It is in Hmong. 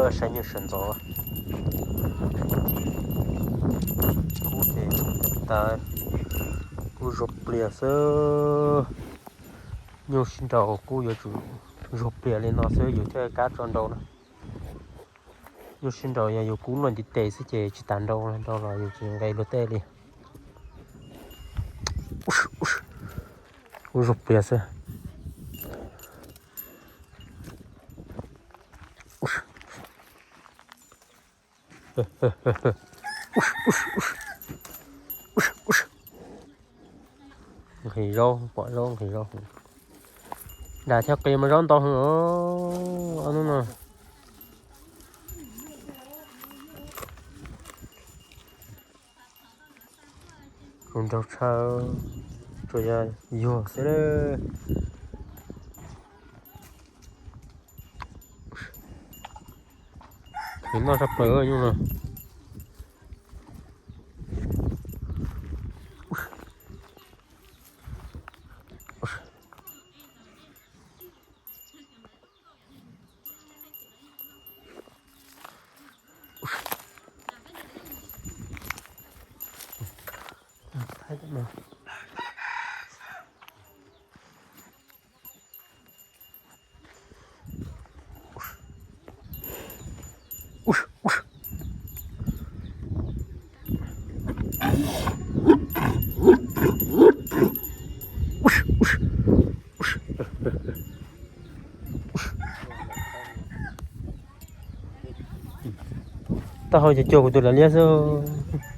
Saib nyuj sawv ntxov. Kub ces tas, kub zuag plias xwb. Nyuj sib nraus kub yuav tsum zuag plias li no xwb yus thiaj kab tso nrau na. Nyuj sib nraus yog yus kub luaj ntiv tes xwb ces tsis tas nrau, nrau los yus tsis nqes luag tej li. Kub zuag plias xwb. Nqhis zaub, pom zaub nqhis zaub. Nram thiab qis mas zaub ntau heev os, ob hnub no. Kuv nraug tshaw, tsuas yog yuag xwb. Nqhis noj tshaj plaws nyuj no. Taub hau ces cuag kuv tus lav liab xwb.